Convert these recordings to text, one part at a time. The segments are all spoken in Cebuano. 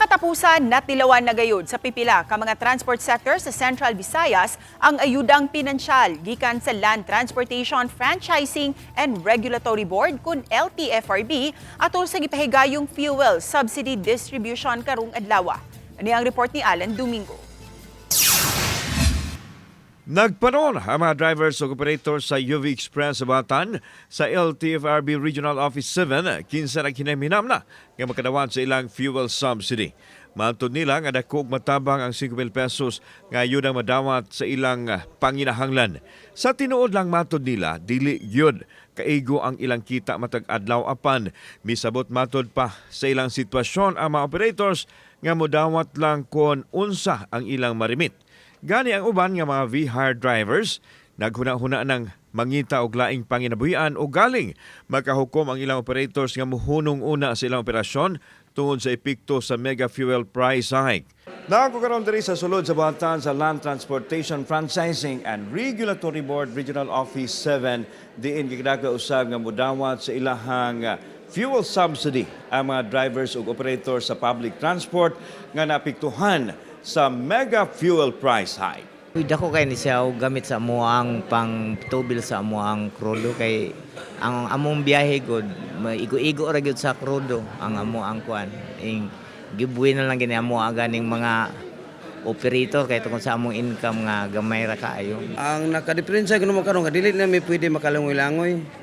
katapusan, natilawan na gayud sa pipila ka mga transport sector sa Central Visayas ang ayudang pinansyal gikan sa Land Transportation Franchising and Regulatory Board kun LTFRB atol sa gipahigayong fuel subsidy distribution karong adlaw. Ani ang report ni Alan Domingo. Nagpanon ang mga drivers ug operators sa UV Express sa Batan sa LTFRB Regional Office 7 kinsa naghinamhinam na nga makadawat sa ilang fuel subsidy. Matod nila nga dako og matabang ang 5,000 pesos nga ayudang madawat sa ilang panginahanglan. Sa tinuod lang, matod nila, dili gyud kaigo ang ilang kita matag adlaw, apan misabot matod pa sa ilang sitwasyon ang mga operators nga modawat lang kon unsa ang ilang marimit. Gani ang uban nga mga V-hire drivers naghuna-huna ng mangita og laing panginabuhian o galing makahukom ang ilang operators nga muhunong una sa ilang operasyon tungod sa epekto sa mega fuel price hike. Naa ko karon diri sa sulod sa buhatan sa Land Transportation Franchising and Regulatory Board Regional Office 7 diin gikadako usab nga mudawat sa ilahang fuel subsidy ang mga drivers ug operators sa public transport nga naapektuhan sa mega fuel price hike. Uy, dako kay ni siya og gamit sa amoang pang tubil sa amoang krudo kay ang among biyahe gud maigo-igo ra gyud sa krudo ang amoang kuan ing gibuwi na lang gini amo ganing mga operator kay tungod sa among income nga gamay ra kaayo. Ang nakadiferensya kuno mo karon nga dili na mi pwede makalangoy-langoy.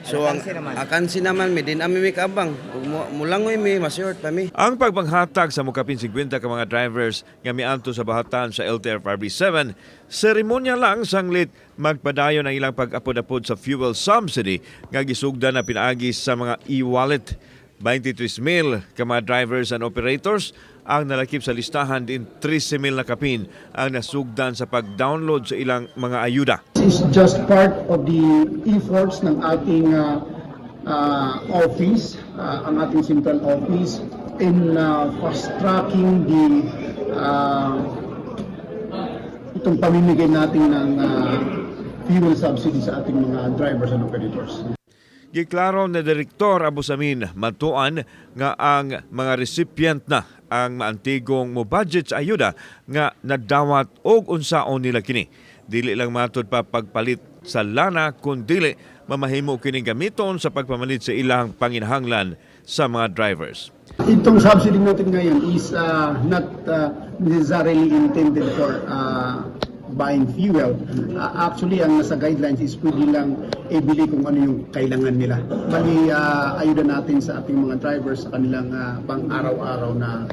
So ang akansi naman mi din ami mi kaabang. Ug mulangoy mi, mas-short pa mi. Ang pagpanghatag sa mukapin 50 ka mga drivers nga miadto sa bahatan sa LTFRB 7, seremonya lang sanglit magpadayon ang ilang pag-apod-apod sa fuel subsidy nga gisugdan na pinaagi sa mga e-wallet. 23,000 ka mga drivers and operators ang nalakip sa listahan din 13,000 na kapin ang nasugdan sa pag-download sa ilang mga ayuda. This is just part of the efforts ng ating office, ang ating central office in fast-tracking the itong pamimigay natin ng fuel subsidy sa ating mga drivers and operators. Giklaro ni Direktor Abusamin Matuan nga ang mga recipient na ang maantigong mo budget sa ayuda nga nadawat og unsaon nila kini. Dili lang matod pa pagpalit sa lana kun dili mamahimo kining gamiton sa pagpamalit sa ilang panginahanglan sa mga drivers. Itong subsidy natin ngayon is not necessarily intended for buying fuel. Actually, ang nasa guidelines is pwede lang ibili kung ano yung kailangan nila. Bali, ayuda natin sa ating mga drivers sa kanilang pang-araw-araw na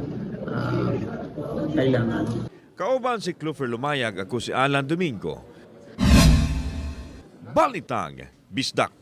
kailangan. Kauban si Clufer Lumayag, ako si Alan Domingo. Balitang Bisdak.